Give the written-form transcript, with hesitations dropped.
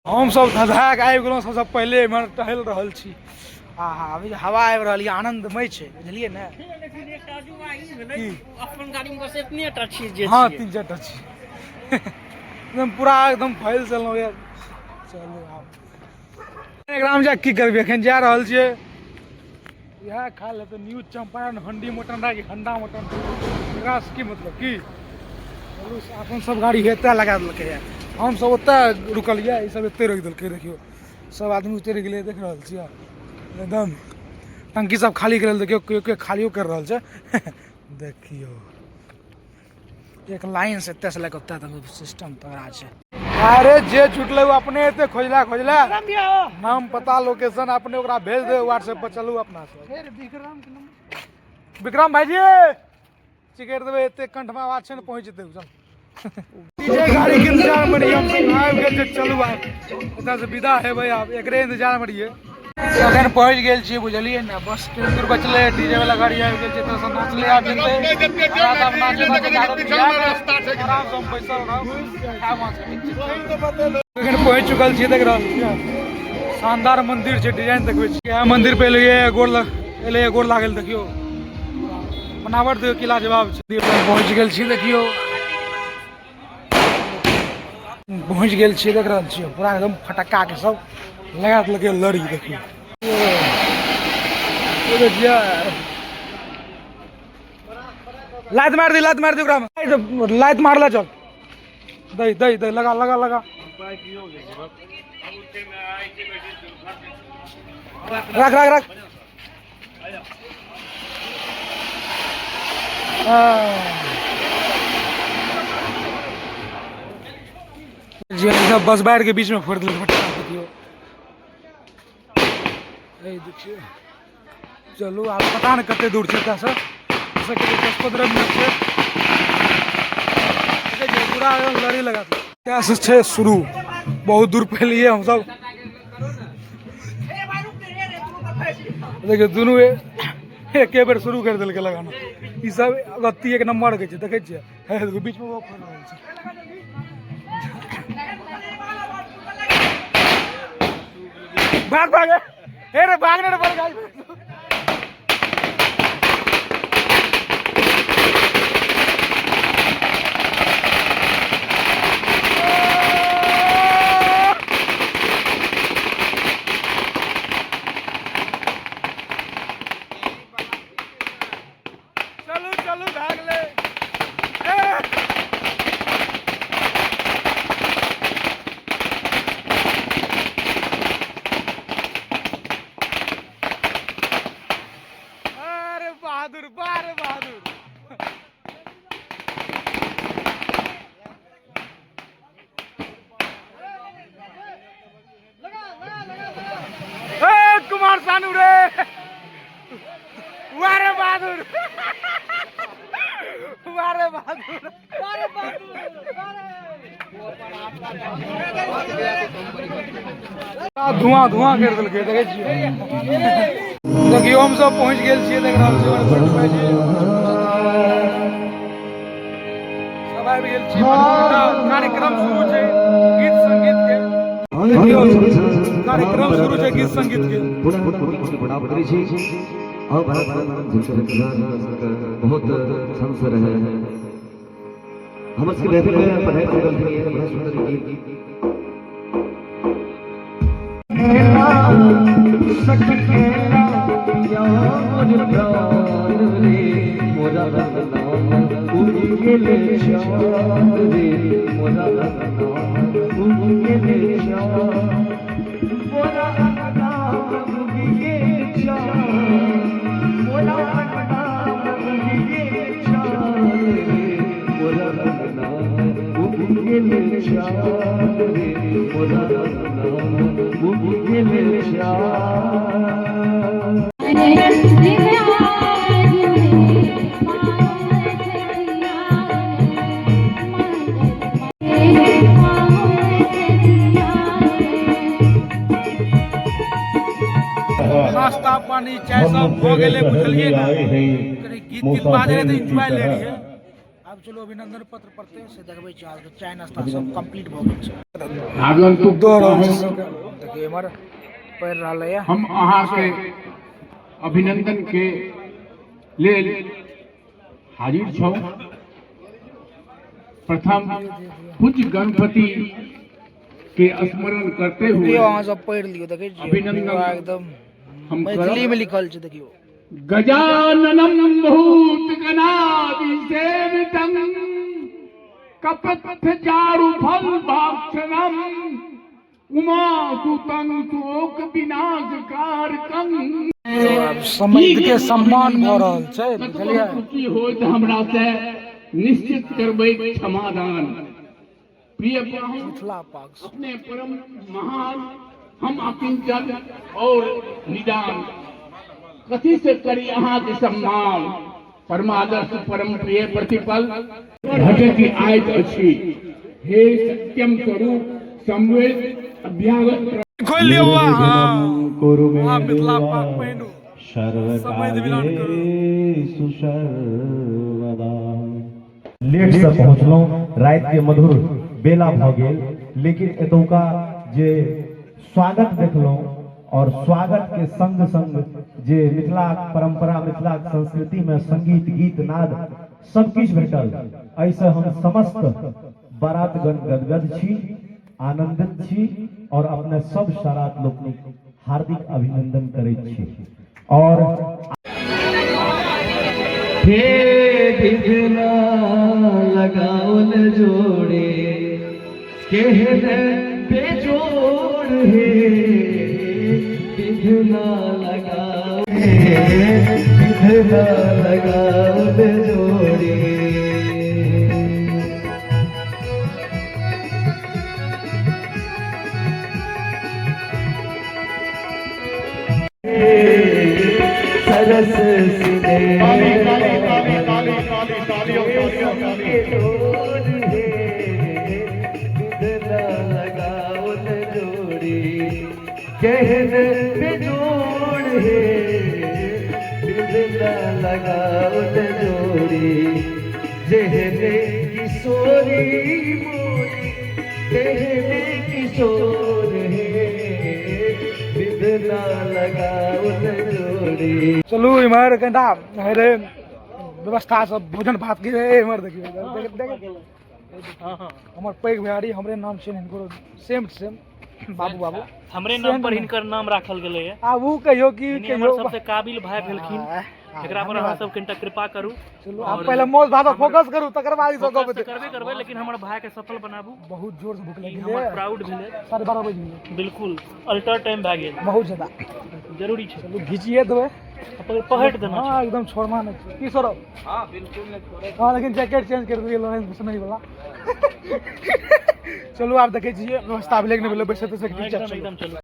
हमसभ धधा कऽ आबि गेलहुँ सबसँ पहिले एम्हर टहलि रहल छी। आहा, अभी हवा आबि रहल यऽ, आनन्दमय छै, बुझलियै ने? की? अपन गाड़ी में बस एतने टा छी जे हँ छियै। तीन चारि टा छी, एकदम पूरा एकदम फैल चलहुँ यऽ। चलू आब एकरामे जा की करबै, एखन जा रहल छियै इएह खा लेतै न्यूज चंपारण हंडी मटन राखी हंडा मटन, एकरासँ की मतलब की। चलू, अपन सब गाड़ी एतऽ लगा देलकै। हमसब ओतऽ रुकलियै, ई सब एते रोकि देलकै। देखियौ, सब आदमी उतरि गेलै, देख रहल छियै एकदम टंकी सब खाली करल। देखियौ, केओ केओ खालियो कर रहल छै। देखियौ, एक लाइन से एतऽ से लए कऽ ओतऽ तक सिस्टम तगड़ा छै। अरे जे छुटलै ओ अपने एते खोजला खोजला, नाम पता लोकेशन अपने ओकरा भेज दे व्हाट्सएप पर। चलू अपना सब। विक्रम भाईजी चिकरि देबै, एते कंठमे आवाज छै ने, पहुँच जेतै। चल, डीजे गाड़ी के इंतजार में रहिए हम सब, आबि गेल छै। चलू आब एतऽ से विदा हेबै, आब एकरे इंतजार में रहिए। अखन पहुँच गेल छी, बुझलियै ने? बस कनि दूर बचलै, डीजे वाला गाड़ी आबि गेल छै। एतऽ से नाचले आबि जेतै रात। आब नाचे नाचे आराम से हम बैसल रहब, खायब अहाँ सब। अखन पहुँच चुकल छी, देख रहल छियै शानदार मंदिर छै, डिजाइन देखबै छी। इएह मंदिर पे एलियै, गोर लग एलियै, गोर लागल। देखियौ बनावट, देखियौ की लाजवाब छै। पहुँच गेल छी, देखियौ पहुँच गेल छियै, देख रहल छियै पूरा एकदम फटक्का के सब लगा देलकै लड़ी। देखियौ, देखियै, लात मार दी, लात मार दी ओकरामे, लात मारले चल। दै दै दै, लगा लगा लगा, रख रख रख। जी सब बस बाढ़ के बीच में फोड़ देलक फटक्का। देखियौ, ए देखियौ। चलू आब पता नहि कते दूर छै एतऽसँ, एतऽसँ करीब 10-15 मिनट छै। देखै छियै, पूरा एकदम लड़ी लगा देलक। एतऽसँ छै शुरू, बहुत दूर पहलिए हमसब। देखियौ, दुनू एके बेर शुरू करि देलकै लगाना। ई सब अगत्ती एक नंबर के छै, देखै छियै? हे देखियौ, बीच मे ओ फोड़ रहल छै। भाग भाग, हे रे भाग रे, बड़ गाय। चलू चलू, भाग ले। ए! अरे बहादुर, बारे बहादुर। ए कुमार सानू रे, वारे बहादुर, वारे बहादुर। धुआं धुआं करि देलकै, देखै छियै? देखियौ, हम सब पहुँच गेल छियै, देख रहल छियै भाईजी सब आबि गेल छी। कार्यक्रम शुरू छै गीत संगीत के। देखियौ, कार्यक्रम शुरू छै गीत संगीत के। प्रणाम करै छी और भारत बहुत छंद से रहे हमर सबके महफिल में पढ़ाई कर रहल बड़ा सुंदर गीत। सखी या मोर प्राण रे, मोरा अंगना उगि गेले चाँद रे, मोरा अंगना उगि गेले चाँद, मोरा अंगना उगि गेले चाँद, मोरा अंगना उगि गेले चाँद रे, मोरा अंगना उगि गेले चाँद रे, मोरा अंगना उगि गेले चाँद। नाश्ता पानी चाय सब भऽ गेलै, बुझलियै ने? कनि गीत तीत बाजै रहै तऽ एन्जॉय ले रहियै। आब आब चलू अभिनंदन पत्र पढ़ते से देखबै छी। अहाँके चाय नाश्ता सब कंप्लीट भऽ गेल छै। आगंतुक दऽ रहल छै सबके। देखियौ एम्हर पढ़ि रहलैए। हम अहाँके अभिनंदन के लेल हाजिर छौ। प्रथम पूज्य गणपति के स्मरण करते हुए देखियौ अहाँ सब पढ़ि लियौ। देखै छियै अभिनंदन पूरा एकदम हम करब। मैथिलीमे लिखल छै। देखियौ गजाननं भूतगणादिसेवितं कपत्थचारुफलभाक्षणं उमासुतं शोक विनाशकारकं। आब समैध के सम्मान भऽ रहल छै, बुझलियै? त्रुटि होइत हमरा से निश्चित करबै क्षमादान। प्रिय पाहुन, मिथिला पाग। अपने परम महान, हम अकिंचन और निदान, कथी से करी अहाँके सम्मान? परमादर्श परम प्रिय प्रतिपल भटकि आयत अछि। हे सत्यम स्वरूप समवेत अभ्यागत खोलि लियौ बौआ। हँ। कुरु मे अहाँ मिथिला देवा पाग पहिनू। समैध मिलान करू। सर्वकार्येषु सर्वदा। लेटसँ पहुँचलहुँ, रातिके मधुर बेला भऽ गेल, लेकिन एतौका जे स्वागत देखलहुँ और स्वागतके संग संग जे मिथिलाक परंपरा, मिथिलाक संस्कृतिमे संगीत, गीत नाद सब किछु भेटल, एहिसँ हम समस्त बारातगण गदगद छी, आनंदित छी और अपने सब सारात लोकनिक हार्दिक अभिनंदन करैत छी और हे विधना लगाओल जोड़े केहन बेजोड़, हे विधना लगाओ, विधना लगाओल जोड़े। सरस सिनेह डोर हे, विधना लगाओल जोड़ी केहन बेजोड़, हे विधना लगाओल जोड़ी। जेहने किशोरी मोरी तेहने किशोर, हे विधना लगाओल जोड़ी। चलू इम्हर कनिटा हे रे व्यवस्था सब भोजन भात के रहे। इम्हर देखियौ, देख देख, हमर पैघ भैयारी, हमरे नाम छै हिनको, सेम सेम बाबू बाबू। हमरे नाम पर हिनकर नाम राखल गेलै। आब उ कहियो कि हमर कहियो सबसे काबिल भाई भेलखिन। एकरा पर अहाँ सब कनिटा कृपा करू। चलू, आब पहिले मौज भात पर फोकस करू, तकर बाद ई सब गप फोकस तऽ हेतै। करबे करबै, लेकिन हमर भाई के सफल बनाबू। बहुत जोर से भूख ई लागि हमर गेलै। प्राउड भेलै। 12:30 बजे गेलै। बिल्कुल अल्टर टाइम भए गेल। बहुत ज्यादा। जरूरी छै। चलू, घिचिए देबै। पहट देना। हाँ, एकदम छोड़ना नहीं छै। की सौरभ? हाँ, बिल्कुल नहीं छोड़े। हाँ, लेकिन जैकेट चेंज कर दिए लॉरेंस नहीं वाला। चलू, आब देखै छियै व्यवस्था भेलै कि नहि भेलै, बैसे तैसे। एकदम एकदम, चलू।